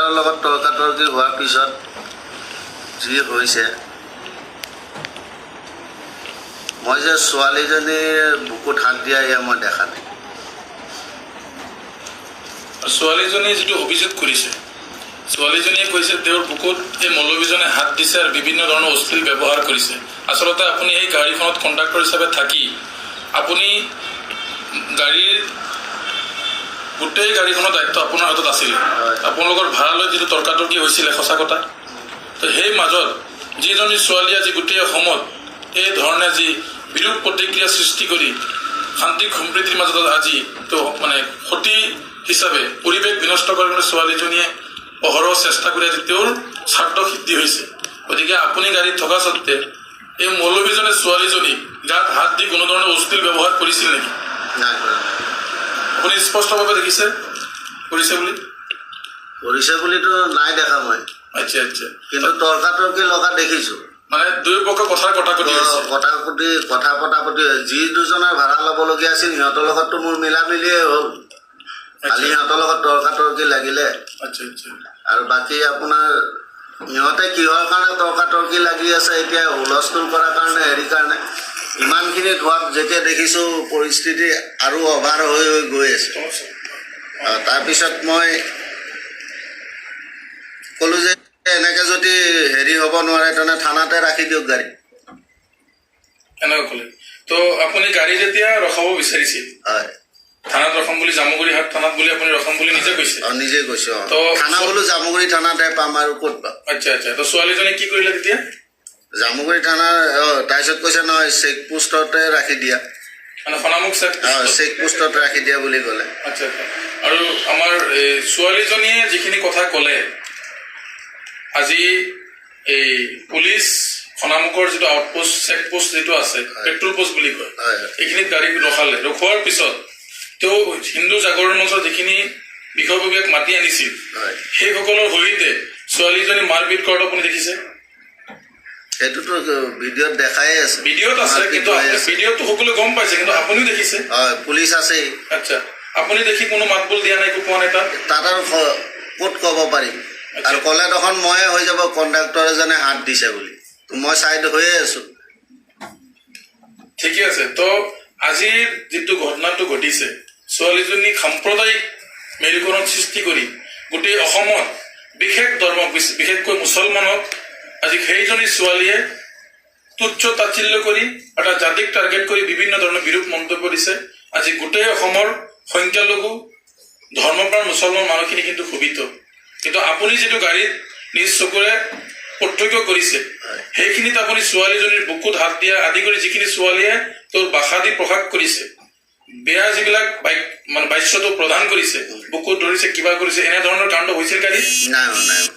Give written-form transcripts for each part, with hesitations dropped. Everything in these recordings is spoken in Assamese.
কণ্ডাক্টৰৰ লগত তৰ্কাতৰ্কি হোৱাৰ পিছত যি হৈছে, মই যে ছোৱালীজনীৰ বুকুত হাত দিয়া এয়া মই দেখা নাই। ছোৱালীজনীয়ে যিটো অভিযোগ কৰিছে, ছোৱালীজনীয়ে কৈছে তেওঁৰ বুকুত এই মৌলবীজনে হাত দিছে আৰু বিভিন্ন ধৰণৰ অশ্লীল ব্যৱহাৰ কৰিছে। আচলতে আপুনি এই গাড়ীখনত কণ্ডাক্টৰ হিচাপে থাকি আপুনি গাড়ীৰ গোটেই গাড়ীখনৰ দায়িত্ব আপোনাৰ হাতত আছিলে। হয়। আপোনালোকৰ ভাড়ালৈ যিটো তৰ্কাতৰ্কি হৈছিলে, সঁচা কথা তো, সেই মাজত যিজনী ছোৱালীয়ে আজি গোটেই অসমত এই ধৰণে যি বিৰূপ প্ৰতিক্ৰিয়া সৃষ্টি কৰি শান্তি সম্প্ৰীতিৰ মাজত আজি তো মানে ক্ষতি হিচাপে পৰিৱেশ বিনষ্ট কৰাৰ কাৰণে ছোৱালীজনীয়ে অহৰহ চেষ্টা কৰি আজি তেওঁৰ স্বাৰ্থ সিদ্ধি হৈছে। গতিকে আপুনি গাড়ীত থকা সত্ত্বে এই মৌলবীজনে ছোৱালীজনীক গাত হাত দি কোনো ধৰণৰ অশ্লীল ব্যৱহাৰ কৰিছিল নেকি? নাই কৰা। আপুনি স্পষ্টভাৱে দেখিছে কৰিছে বুলি? কৰিছে বুলিতো নাই দেখা মই। আচ্ছা আচ্ছা কিন্তু তৰ্কাতৰ্কি লগা দেখিছোঁ। মানে দুয়ো পক্ষ কথাৰ কটাকটি হৈছে? কটাকটি, কথা পতাপতি। যি দুজনৰ ভাড়া ল'বলগীয়া আছিল, সিহঁতৰ লগততো মোৰ মিলা মিলিয়ে হ'ল। কালি সিহঁতৰ লগত তৰ্কাতৰ্কি লাগিলে। আচ্ছা আচ্ছা আৰু বাকী আপোনাৰ সিহঁতে কিহৰ কাৰণে তৰ্কাতৰ্কি লাগি আছে এতিয়া, হুলস্থুল কৰাৰ কাৰণে, হেৰি কাৰণে, ইমানখিনি ধোৱাত যেতিয়া দেখিছোঁ পৰিস্থিতি আৰু অভাৰ হৈ হৈ গৈ আছে, তাৰপিছত মই ক'লোঁ যে এনেকৈ যদি হেৰি হ'ব নোৱাৰে, তেনে থানাতে ৰাখি দিয়ক গাড়ী। এনেকৈ ক'লে। তো আপুনি গাড়ী যেতিয়া ৰখাব বিচাৰিছিল, হয়। থানাত ৰখাম বুলি, জামুগুৰিহাট থানাত বুলি আপুনি ৰখাম বুলি নিজে কৈছে? অঁ, নিজে কৈছোঁ, অঁ। থানা বোলো জামুগুৰি থানাতে পাম, আৰু ক'ত পাম? আচ্ছা আচ্ছা তো ছোৱালীজনী কি কৰিলে তেতিয়া? জামুগুৰি থানাৰ, অঁ, তাৰপিছত কৈছে নহয়, চেক পোষ্টতে ৰাখি দিয়া। মানে খনামুখ চেক? অঁ, চেক পোষ্টত ৰাখি দিয়া বুলি ক'লে। আচ্ছা আচ্ছা আৰু আমাৰ এই ছোৱালীজনীয়ে যিখিনি কথা ক'লে, আজি এই পুলিচ খনামুখৰ যিটো আউটপোষ্ট, চেক পোষ্ট যিটো আছে, পেট্ৰল পোষ্ট বুলি কয়, হয় হয় এইখিনিত গাড়ী ৰখালে। ৰখোৱাৰ পিছত তেওঁ হিন্দু জাগৰণ মঞ্চৰ যিখিনি বিষয়ববীয়াক মাতি আনিছিল, সেইসকলৰ সৈতে ছোৱালীজনী মাৰপিট কৰাটো আপুনি দেখিছে? সেইটোতো ভিডিঅ'ত দেখাই আছে। ভিডিঅ'ত আছে। মাৰপিট কিন্তু হৈ আছে। ভিডিঅ'টো সকলোৱে গম পাইছে, কিন্তু আপুনিও দেখিছে? হয়, পুলিচ আছেই। আচ্ছা, আপুনি দেখি কোনো মাতবোল দিয়া নাই, একো কোৱা নাই তাত? তাত আৰু ক'ত ক'ব পাৰিম? আৰু ক'লে দেখোন ময়ে হৈ যাব কণ্ডাক্টৰ এজনে হাত দিছে বুলি। তো মই চাইড হৈয়ে আছোঁ। ঠিকে আছে। তো আজিৰ যিটো ঘটনাটো ঘটিছে, ছোৱালীজনীক সাম্প্ৰদায়িক মেৰুকৰণ সৃষ্টি কৰি গোটেই অসমত বিশেষ ধৰ্মক, বিশেষকৈ মুছলমানক আজি সেইজনী ছোৱালীয়ে তুচ্ছ তাচ্ছিল্য কৰি এটা জাতিক টাৰ্গেট কৰি বিভিন্ন ধৰণৰ বিৰূপ মন্তব্য দিছে। আজি গোটেই অসমৰ সংখ্যালঘু ধৰ্মপ্ৰাণ মুছলমান মানুহখিনি কিন্তু ক্ষোভিত। কিন্তু আপুনি যিটো গাড়ীত নিজ চকুৰে প্ৰত্যক্ষ কৰিছে, সেইখিনিত আপুনি ছোৱালীজনীৰ বুকুত হাত দিয়া আদি কৰি যিখিনি ছোৱালীয়ে তেওঁৰ ভাষা দি প্ৰকাশ কৰিছে, বেয়া যিবিলাক বাইক মানে বাচ্যটো প্ৰদান কৰিছে, বুকুত ধৰিছে, কিবা কৰিছে, এনেধৰণৰ কাণ্ড হৈছিল গাড়ীত? নাই হোৱা, নাই হোৱা।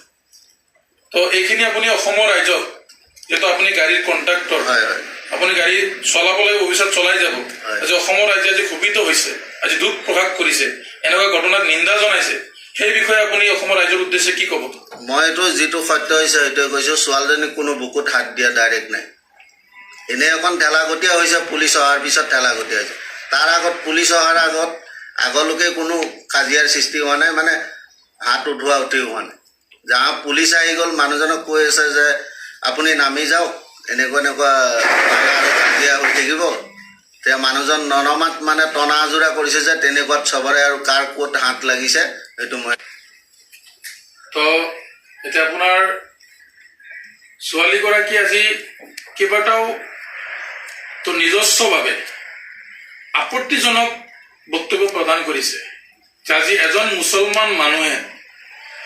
তো এইখিনি আপুনি অসমৰ ৰাইজক, যিহেতু আপুনি গাড়ীৰ কণ্ডাক্টৰ, হয় হয় আপুনি গাড়ী চলাব লাগিব, ভৱিষ্যত চলাই যাব। আজি অসমৰ ৰাইজে আজি ক্ষোভিত হৈছে, আজি দুখ প্ৰকাশ কৰিছে, এনেকুৱা ঘটনাক নিন্দা জনাইছে, সেই বিষয়ে আপুনি অসমৰ ৰাইজৰ উদ্দেশ্যে কি ক'ব? মই এইটো যিটো সত্য হৈছে সেইটোৱে কৈছোঁ। ছোৱালীজনীক কোনো বুকুত হাত দিয়া ডাইৰেক্ট নাই। এনেই অকণ ঠেলাগতীয়া হৈছে, পুলিচ অহাৰ পিছত ঠেলাগতীয়া হৈছে। তাৰ আগত, পুলিচ অহাৰ আগত আগলৈকে কোনো কাজিয়াৰ সৃষ্টি হোৱা নাই, মানে হাত উঠোৱা উঠি হোৱা নাই। যাওঁ পুলিচ আহি গ'ল, মানুহজনক কৈ আছে যে আপুনি নামি যাওক, এনেকুৱা এনেকুৱা আৰু কাজিয়া হৈ থাকিব। তেতিয়া মানুহজন ননমাত, মানে টনা আজোৰা কৰিছে যে তেনেকুৱাত চবৰে আৰু কাৰ ক'ত হাত লাগিছে সেইটো মই তো এতিয়া আপোনাৰ ছোৱালীগৰাকী আজি কেইবাটাও তো নিজস্বভাৱে আপত্তিজনক বক্তব্য প্ৰদান কৰিছে যে আজি এজন মুছলমান মানুহে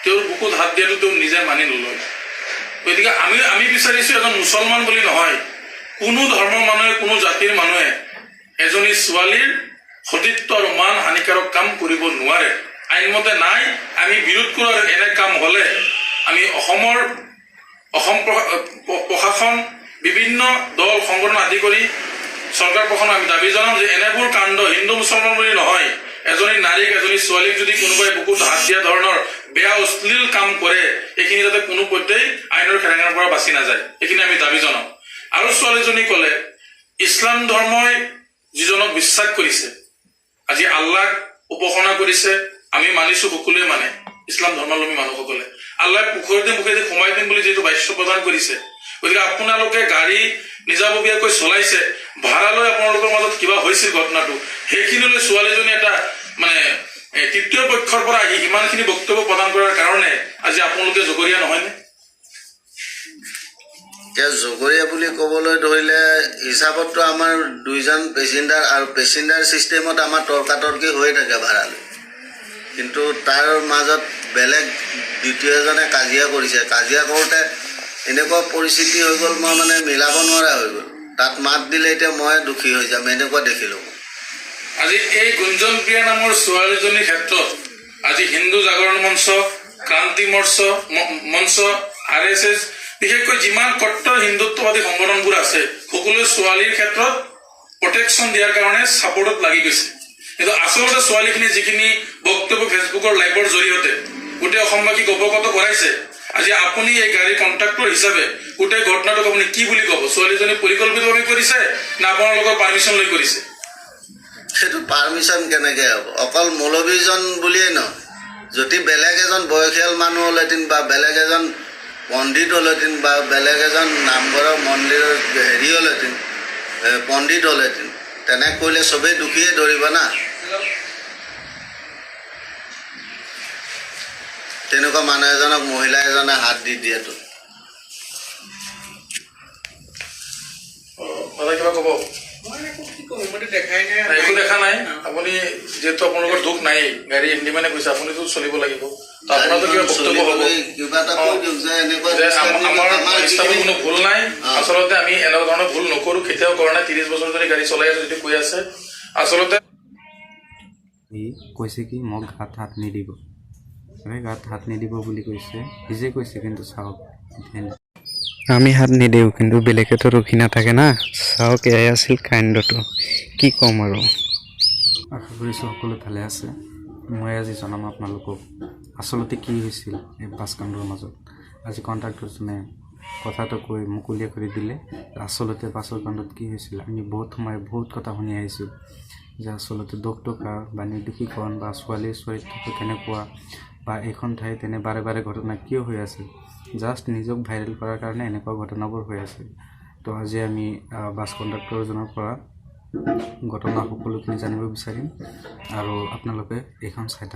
তেওঁৰ বুকুত হাত দিয়াটো তেওঁ নিজে মানি নলয়। গতিকে আমি আমি বিচাৰিছোঁ, এজন মুছলমান বুলি নহয়, কোনো ধৰ্মৰ মানুহে, কোনো জাতিৰ মানুহে এজনী ছোৱালীৰ সতীত্ব আৰু মান হানিকাৰক কাম কৰিব নোৱাৰে, আইনমতে নাই। আমি বিৰোধ কৰোঁ আৰু এনে কাম হ'লে আমি অসমৰ অসম প্ৰশাসন, বিভিন্ন দল সংগঠন আদি কৰি চৰকাৰ প্ৰশাসনক আমি দাবী জনাম যে এনেবোৰ কাণ্ড হিন্দু মুছলমান বুলি নহয়, এজনী নাৰীক, এজনী ছোৱালীক যদি কোনোবাই বুকুত হাত দিয়া ধৰণৰ বেয়া অশ্লীল কাম কৰে, এইখিনি যাতে কোনো পধ্যেই আইনৰ খেৰেঙাৰ পৰা বাচি নাযায়, এইখিনি আমি দাবী জনাওঁ। আৰু ছোৱালীজনী ক'লে ইছলাম ধৰ্মই যিজনক বিশ্বাস কৰিছে, আজি আল্লাহক উপাসনা কৰিছে, আমি মানিছো, সকলোৱে মানে। ইছলাম ধৰ্মাৱলম্বী মানুহসকলে আল্লাহে পুখুৰীতে মুখেদি সোমাই দিম বুলি যিটো বাস্য প্ৰদান কৰিছে। গতিকে আপোনালোকে গাড়ী নিজাববীয়াকৈ চলাইছে, ভাড়ালৈ আপোনালোকৰ মাজত কিবা হৈছিল ঘটনাটো, সেইখিনিলৈ ছোৱালীজনী এটা মানে তৃতীয় পক্ষৰ পৰা আহি ইমানখিনি বক্তব্য প্ৰদান কৰাৰ কাৰণে আজি আপোনালোকে জগৰীয়া নহয়নে? এতিয়া জগৰীয়া বুলি ক'বলৈ ধৰিলে হিচাপততো আমাৰ দুইজন পেচেঞ্জাৰ আৰু পেচেঞ্জাৰ ছিষ্টেমত আমাৰ তৰ্কাতৰ্কি হৈয়ে থাকে ভাড়ালৈ। কিন্তু তাৰ মাজত বেলেগ দ্বিতীয়জনে কাজিয়া কৰিছে। কাজিয়া কৰোঁতে এনেকুৱা পৰিস্থিতি হৈ গ'ল, মই মানে মিলাব নোৱাৰা হৈ গ'ল। তাত মাত দিলে এতিয়া মই দুখী হৈ যাম, এনেকুৱা দেখিলোঁ মই। আজি এই গুঞ্জন প্ৰিয়া নামৰ ছোৱালীজনীৰ ক্ষেত্ৰত আজি হিন্দু জাগৰণ মঞ্চ, ক্ৰান্তি মঞ্চ, মঞ্চ, আৰএছএছ, বিশেষকৈ যিমান কট্টৰ হিন্দুত্ববাদী সংগঠনবোৰ আছে, সকলোৱে ছোৱালীৰ ক্ষেত্ৰত প্ৰটেকশ্যন দিয়াৰ কাৰণে ছাপৰ্টত লাগি গৈছে। কিন্তু আচলতে ছোৱালীখিনি যিখিনি বক্তব্য ফেচবুকৰ লাইভৰ জৰিয়তে গোটেই অসমবাসীক অৱগত কৰাইছে, আজি আপুনি এই গাড়ীৰ কণ্ট্ৰাক্টৰ হিচাপে গোটেই ঘটনাটোক আপুনি কি বুলি ক'ব? ছোৱালীজনী পৰিকল্পিতভাৱে কৰিছে নে আপোনালোকৰ পাৰ্মিশ্যন লৈ কৰিছে? সেইটো পাৰ্মিশ্যন কেনেকৈ হ'ব? অকল মৌলবীজন বুলিয়েই নহয়, যদি বেলেগ এজন বয়সীয়াল মানুহ হ'লহেঁতেন বা বেলেগ এজন পণ্ডিত হ'লহেঁতেন বা বেলেগ এজন নামঘৰৰ মন্দিৰৰ হেৰি হ'লহেঁতেন, পণ্ডিত হ'লহেঁতেন, তেনে কৰিলে চবেই দুখীয়ে ধৰিব না। তেনেকুৱা মানুহ এজনক মহিলা এজনে হাত দি দিয়াটো। দাদা, কিবা ক'ব? মই একো কি ক'ম, মইতো দেখাই নাই। নাই, একো দেখা নাই। আপুনি যিহেতু আপোনালোকৰ দুখ নাই, গাড়ী হেণ্ডিমেনে কৈছে, আপুনিতো চলিব লাগিব, তো আপোনাৰতো কিবা বক্তব্য হ'ব। চলিবলৈ কিবা এটা কৈ দিয়ক যে এনেকুৱা যে আমাৰ আমাৰ হিচাপত যিখিনি কোনো ভুল নাই। আচলতে আমি এনেকুৱা ধৰণৰ ভুল নকৰো, কেতিয়াও কৰা নাই, 30 বছৰ ধৰি গাড়ী চলাই আছো যদি কৈ আছে আচলতে। সি কৈছে কি মোক গাত হাত নিদিব, চবে গাত হাত নিদিব বুলি কৈছে, নিজে কৈছে। কিন্তু চাওক, আমি হাত নিদিওঁ, কিন্তু বেলেগেতো ৰখি নাথাকে না। চাওক, এয়াই আছিল কাণ্ডটো, কি ক'ম আৰু। আশা কৰিছোঁ সকলো ভালে আছে। মই আজি জনাম আপোনালোকক আচলতে কি হৈছিল এই বাছ কাণ্ডৰ মাজত। আজি কণ্ট্ৰাক্টৰজনে কথাটো কৈ মুকলিয়া কৰি দিলে আচলতে বাছৰ কাণ্ডত কি হৈছিল। আমি বহুত সময় বহুত কথা শুনি আহিছোঁ যে আচলতে দোষটো কাৰ বা নিৰ্দোষী কোন বা ছোৱালীৰ চৰিত্ৰটো কেনেকুৱা বা এইখন ঠাইত এনে বাৰে বাৰে ঘটনা কিয় হৈ আছে। জাষ্ট নিজক ভাইৰেল কৰাৰ কাৰণে এনেকুৱা ঘটনাবোৰ হৈ আছে। তো আজি আমি বাছ কণ্ডাক্টৰজনৰ পৰা ঘটনা সকলোখিনি জানিব বিচাৰিম আৰু আপোনালোকে এইখন চাই থাকক।